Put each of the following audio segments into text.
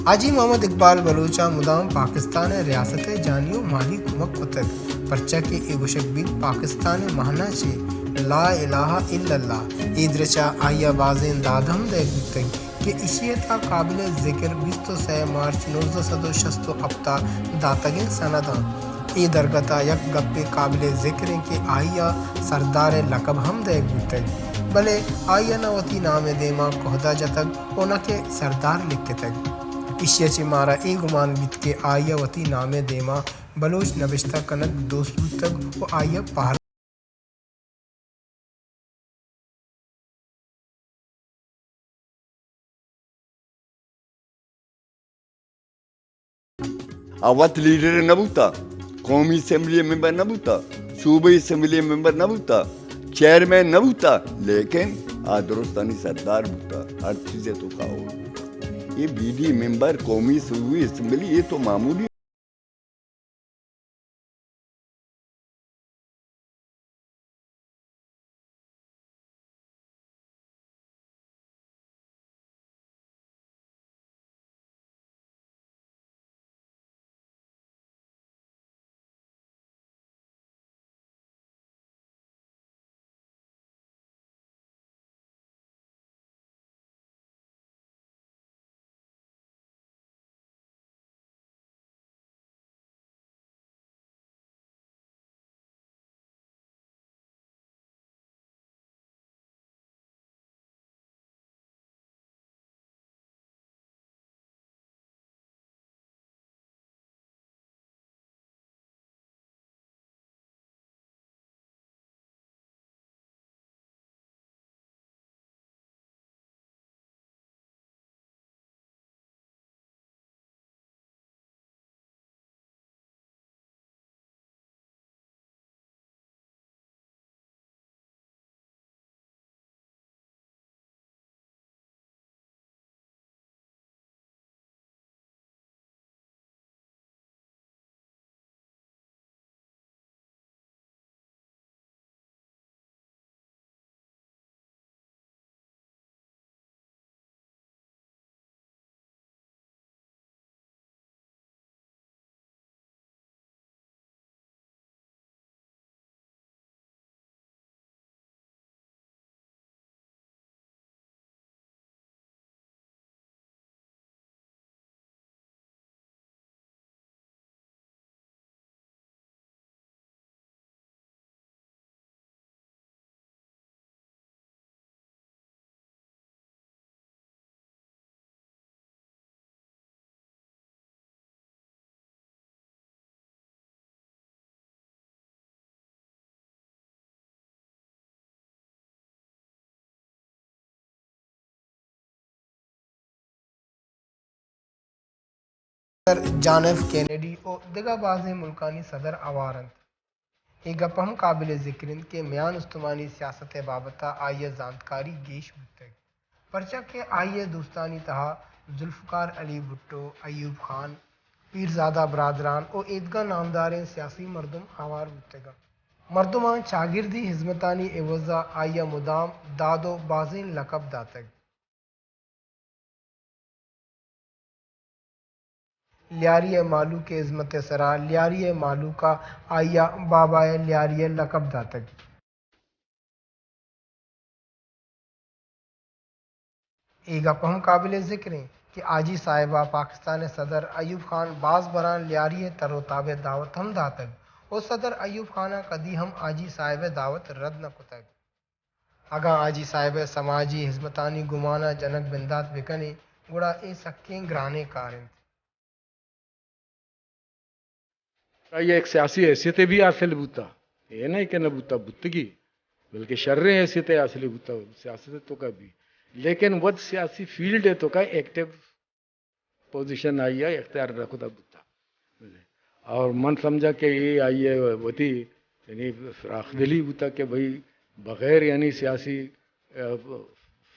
حاجی محمد اقبال بلوچ ءَ مدام پاکستان ءِ ریاست ءِ جانی ءُ مالی کمک کتگ، پرچا کہ اے گوشگ بیت پاکستان ءِ مہنا چہ لا الہ الا اللہ، اے درچ ءَ آئی ءَ بازیں داد ہم دئیگ بوتگ کہ ایشی ءِ تہا قابل ذکر بیست ءُ سئے مارچ نوزدہ سد ءُ شست ءُ ہپت ءَ داتگیں سنداں۔ اے درگت ءَ یک گپے قابل ذکر انت کہ آئی ءَ سردار ءِ لقب ہم دئیگ بوتگ، بلے آئی ءَ نہ وتی نام ءِ دیما کہدہ جتگ ءُ نہ کہ سردار لکھتگ۔ ایشی ءَ چہ مارا اے گمان بیت کہ آئی ءَ وتی نام ءِ دیما بلوچ نبشتہ کنگ دوست بوتگ ءُ آئی ءَ پہل آ وت لیڈر نہ بوتا، قومی اسمبلی ممبر نہ بوتا، صوبائی اسمبلی ممبر نہ بوتا، چیئرمین نہ بوتا، لیکن آ درستانی سردار بوتا، ہر چیزے تو کاؤ بوتا۔ یہ بی ڈی ممبر، قومی صوبائی اسمبلی، یہ تو معمولی صدر جان ایف کینیڈی ءُ دگہ بازیں ملکانی صدر ہوار انت۔ اے گپ ہم قابل ذکر انت کہ میان استمانی سیاست ءِ بابت ءَ آئی ءِ زانتکاری گیش بوتگ، پرچا کہ آئی ءِ دوستانی تہا ذوالفقار علی بھٹو، ایوب خان، پیرزادہ برادران ءُ ایدگہ نامداریں سیاسی مردم ہوار بوتگ انت۔ مردماں چاگردی ہزمتانی عوض ءَ آئی ءَ مدام داد ءُ بازیں لقب داتگ۔ لیاری ءِ مہلوک ءِ ہزمت ءِ سرا لیاری ءِ مہلوک ءَ آئی ءَ بابا ءِ لیاری ءِ لقب داتگ۔ اے گپ ہم قابل ذکر انت کہ حاجی صاحب ءَ پاکستان ءِ صدر ایوب خان باز براں لیاری ءِ تر ءُ تاب ءِ دعوت ہم داتگ ءُ صدر ایوب خان ءَ کدی ہم حاجی صاحب ءِ دعوت رد نہ کتگ۔ اگاں حاجی صاحب ءِ سماجی ہزمتانی گمان ءَ جنگ بندات بہ کنیں، گڑا اے سکیں گرانیں کار انت۔ آئی ءَ یک سیاسی حیثیتے بھی حاصل بوتا، اے نہ کہ نہ بوتا، بوتگی، بلکہ شریں حیثیتے حاصل بوتا سیاست ءِ توکا بھی، لیکن وت سیاسی فیلڈ ءِ توکا ایکٹیو پوزیشن آئی ءَ اختیار نہ کتا بوتا۔ اور من سمجھا کہ اے آئی ءِ وتی یعنی فراخ دلی بوتا کہ بھئی بغیر یعنی سیاسی، ا،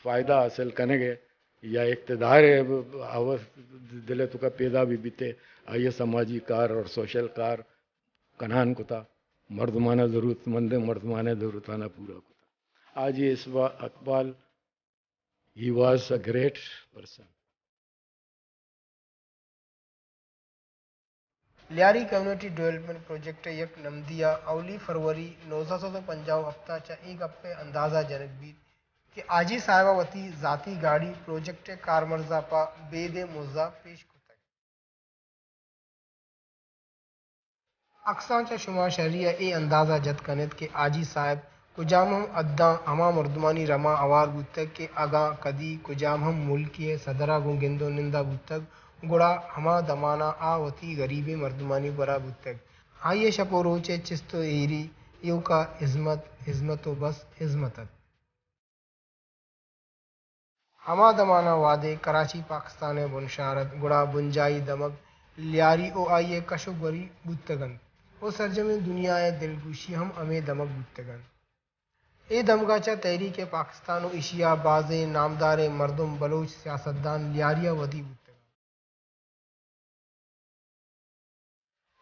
فائدہ حاصل کنگ ءِ یا اقتدار ءِ ہوس دل ءِ توکا پیدا بھی بیتے، آئی ءَ سماجی کار اور سوشل کار کنان کتا، مردمانہ ضرورت مند مردمانہ ضرورتانہ پورا کتا۔ حاجی اصبا-، Iqbal, he was a great person. Lyari community development project ءِ یک نمدی ءَ اولی فروری نوزدہ سد ءُ پنجاہ ءُ ہپت ءَ چہ اے گپ ءِ اندازہ جنگ بیت کہ حاجی صاحب ءَ وتی ذاتی گاڑی پروجیکٹ ءِ کارمرز ءَ پہ بیدے مز ءَ پیش کتگ۔ اکساں چہ شما شری ءَ اے اندازہ جت کن ات کہ حاجی صاحب کجام ہم حداں ہما مردمانی رماں ہوار بوتگ کہ اگاں کدی کجام ہم ملکے ءِ صدر ءَ گوں گند ءُ نند ءَ بوتگ، گڑا ہما دمان ءَ آ وتی گریبیں مردمانی گورا بوتگ۔ آئی ءِ شپ ءُ روچ ءِ چست ءُ ایری ایوک ءَ ہزمت، ہزمت ءُ بس ہزمت ات۔ ہما دمان ءَ وہدے کراچی پاکستان ءِ بنشار ات، گڑا بنجاہی دمگ لیاری ءُ آئی ءِ کش ءُ گوری بوتگ انت ءُ سرجمیں دنیا ءِ دلگوشی ہم ہمے دمگ بوتگ انت۔ اے دمگ ءَ چہ تحریک پاکستان ءُ ایشی ءَ بازیں نامداریں مردم، بلوچ سیاستدان لیاری ءَ ودی بوتگ انت۔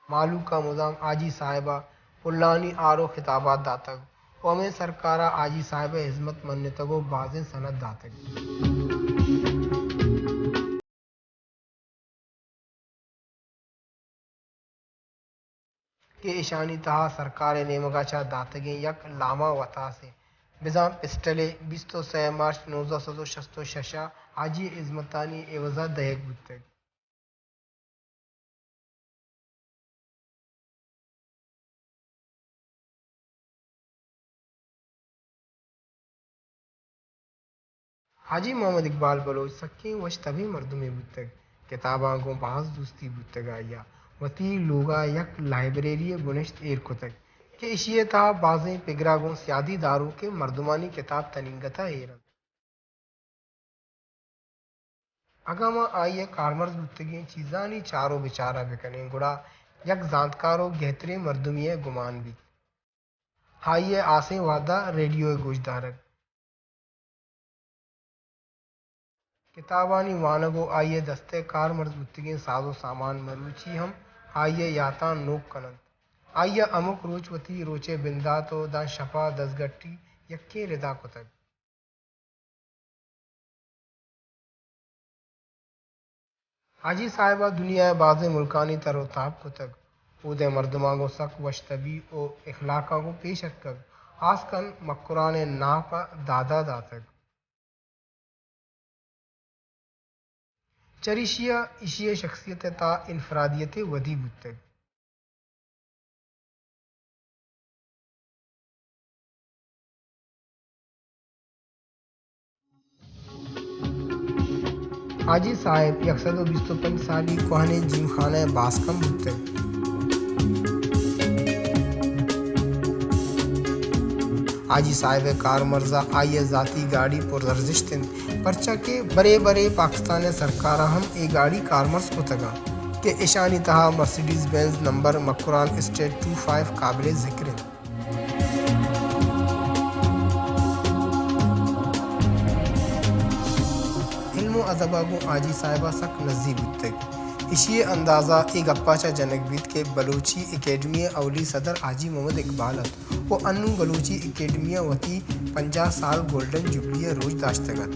مہلوک ءَ مدام حاجی صاحب ءَ پلانی ہار ءُ خطابات داتگ ءُ ہمے سرکار ءَ حاجی صاحب ءِ ہزمت منتگ ءُ بازیں سند داتگ کہ ایشانی تہا سرکار ءِ نیمگ ءَ چہ داتگیں یک لامہ وتاسے، بزاں پسٹلے، بیست ءُ سئے مارچ نوزدہ سد ءُ شست ءُ شش ءَ حاجی ءِ ہزمتانی عوض ءَ دئیگ بوتگ۔ حاجی محمد اقبال بلوچ سکیں وش تبیں مردمے بوتگ۔ کتاباں گوں باز دوستی بوتگ۔ آئی ءَ وتی لوگ ءَ یک لائبریری ءِ بنشت ایر کتگ کہ ایشی ءِ تہا بازیں پگر ءَ گوں سیادی داروکیں مردمانی کتاب تنینگت ءَ ایر انت۔ اگاں ما آئی ءِ کارمرز بوتگیں چیزانی چار ءُ بچار ءَ بکنیں، گڑا یک زانتکار ءُ گہتریں مردمے ءِ گمان بیت۔ آئی ءِ ہاسیں وہد ءَ ریڈیو ءِ گوشدارگ، کتابانی وانگ ءُ آئی ءِ دست ءِ کارمرز بوتگیں ساز ءُ سامان مروچی ہم آئی ءِ یاتاں نوک کن انت۔ آئی ءَ ہمک روچ وتی روچ ءِ بندات ءُ داں شپ ءَ دزگٹی یکیں ردا کتگ۔ حاجی صاحب ءَ دنیا ءِ بازیں ملکانی تر ءُ تاب کتگ۔ اود ءِ مردماں گوں سک وش تبی ءُ اخلاق ءَ گوں پیش اتکگ۔ ہاسکن مکران ءِ ناپ ءَ دادا داتگ۔ چریشی ءَ ایشی ءِ شخصیت ءِ تہا انفرادیتے ودی بوتگ۔ حاجی صاحب یک سد ءُ بیست ءُ پنچ سالی کوہنیں جیم خانہ ءِ باسک ہم بوتگ۔ حاجی صاحب ءِ کارمرز ءَ آئی ءِ ذاتی گاڑی پرارزشت انت، پرچا کہ برے برے پاکستان ءِ سرکار ءَ ہم اے گاڑی کارمرز کتگ انت کہ اشانی تہا Mercedes Benz number Makran state two five قابل ذکر انت۔ علم ءُ ادب ءَ گوں حاجی صاحب ءَ سک نزی بوتگ۔ ایشی ءِ اندازہ اے گپ ءَ چہ جنگ بیت کہ بلوچی اکیڈمی ءِ اولی صدر حاجی محمد اقبال ات ءُ انوں بلوچی اکیڈمی ءَ وتی پنجاہ سال گولڈن جوبلی ءِ روچ داشتگ ات۔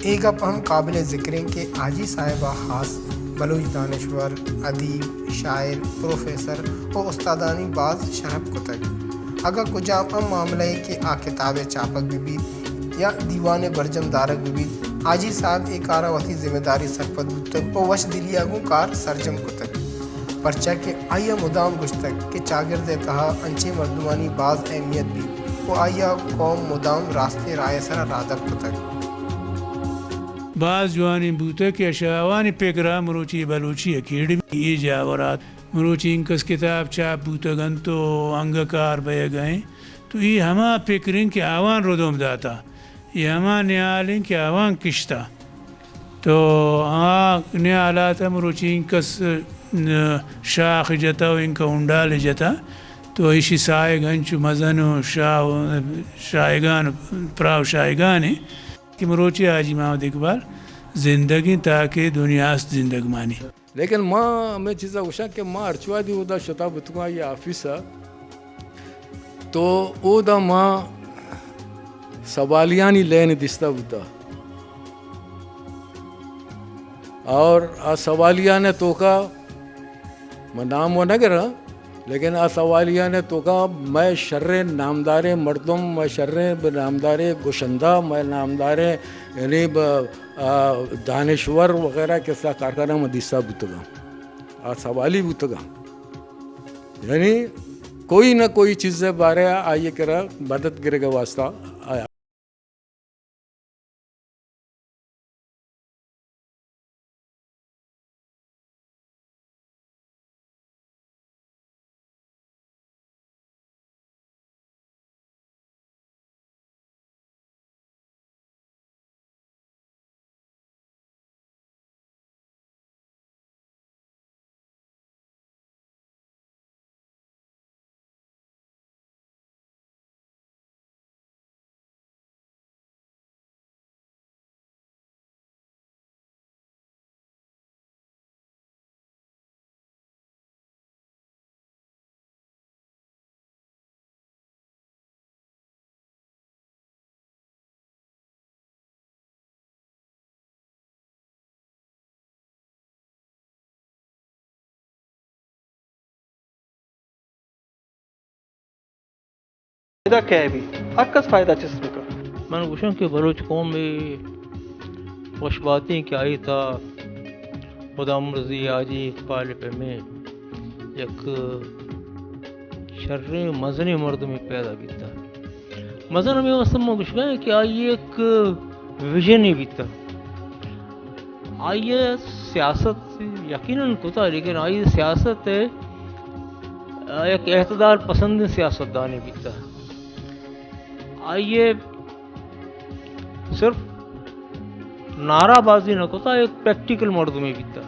اے گپ ہم قابل ذکر انت کہ حاجی صاحب ءَ خاص بلوچ دانشور، ادیب، شاعر، پروفیسر ءُ استادانی باز شرپ کتگ۔ اگاں کجام ہم معاملہ ئے کہ آ کتاب ءِ چاپگ بہ بیت یا دیوان ءِ برجم دارگ بہ بیت، حاجی صاحب اے کار ءَ وتی ذمہ داری سرپد بوتگ ءُ وش دلی ءَ گوں کار سرجم کتگ۔ پرچا کہ آئی ءَ مدام گوشتگ کہ چاگرد ءِ تہا انچیں مردمانی باز اہمیت بیت ءُ آئی ءَ قوم مدام راستیں راہ ءِ سرا راہدپ کتگ۔ باز جوانیں بوتگ کہ اشاں آوانی پگر ءَ مروچی بلوچی اکیڈمی اے جاور ءَ ات۔ مروچی انکس کتاب چاپ بوتگ انت ءُ انگہ کار بئیگ ءَ انت، تو اے ہما پکر انت کہ آوان ردوم داتا، اے ہما نیال انت کہ آوان کشتا۔ تو آ نیالات ءَ مروچی انکس، ن-، شاخ جتا ءُ انکہ ہنڈال جتا، تو ایشی ساہگ انچو مزن ءُ شاہ، شاہگان، پراہ ءُ شاہگان انت کہ مروچی حاجی محمد اقبال زندگ انت تاکہ دنیا است زندگ مانی۔ لیکن ما ہمے چیزا گوشاں کہ ما ہرچ وہدی اودا شتا بوتگاں آئی آفیس ءَ، تو اودا ما، سوالیانی لین دیستہ بوتہ۔ اور آ سوالیان توکا من نام و نہ گراں، لیکن آ سوالیان توکا مئے شریں نامداریں مردم، مئے شریں بہ نامداریں گشندہ، مئے نامداریں یعنی بہ، آ، دانشور وغیرہ کسا کارکنہ من دیستہ بوتگاں۔ آ سوالی بوتگاں۔ یعنی کوئی نہ کوئی چیز بارے آئی کرا مدد گرگ واسطہ آیا۔ فائدہ کئے بی؟ ہر کس فائدہ چست بکن۔ من گوشاں کہ بلوچ قوم وش باتیں کہ آئی تا خدا مرزی حاجی اقبال پیمیں یک شریں مزنیں مردمے پیدا بیتا۔ مزن ہمے واسطہ ما گوشگا کہ آئی یک ویژنے بیتا۔ آئی سیاست یقیناً کتا، لیکن آئی سیاست یک اعتدال پسند سیاستدانے بیتا۔ آئی صرف نعرہ بازی نہ کتا، ایک پریکٹیکل مردمے بیتا۔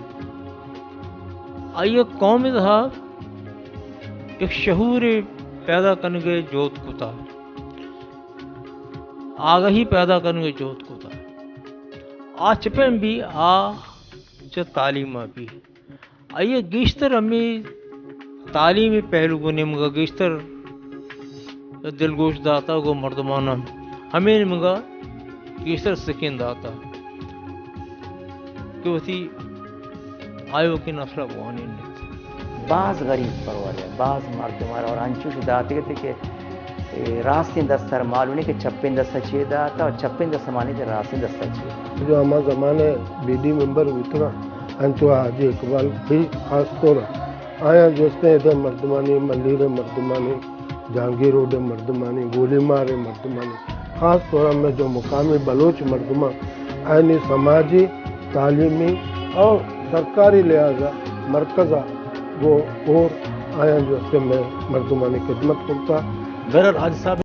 آئی قوم تہا ایک شعور پیدا کنگے جہد کتا، آگہی پیدا کنگے جہد کتا۔ آ چہ پیم بی، آ چہ تعلیم بی۔ آئی ء گیشتر ہمے تعلیمی پہلو گوں نیمگا گیشتر دلگوش داتا، گوں مردماناں ہمے نیمگا گیشتر سکین داتا کہ وتی آیوکیں نسل ء بوانین انت۔ باز غریب پرور ء، باز مردم ء اور انچوش داتگ ات کہ اے راستیں دست ء مالونی کہ چپیں دست ء چے داتا اور چپیں دست ء مالی کہ راستیں دست ء چے۔ جو ہما زمانہ بی ڈی ممبر بوتگاں، انچو حاجی اقبال بھی خاص طور آیاں جوستیں ادے مردمانی، ملیر ء مردمانی، جہانگیر روڈ ء مردمانی، گولی مار ء مردمانی، خاص طور ء میں جو مقامی بلوچ مردماں آیانی سماجی، تعلیمی اور سرکاری لحاظ ء مرکز ء گوں ہور آیاں جوستیں میں مردمانی خدمت کرتا۔ برر حاجی صاحب۔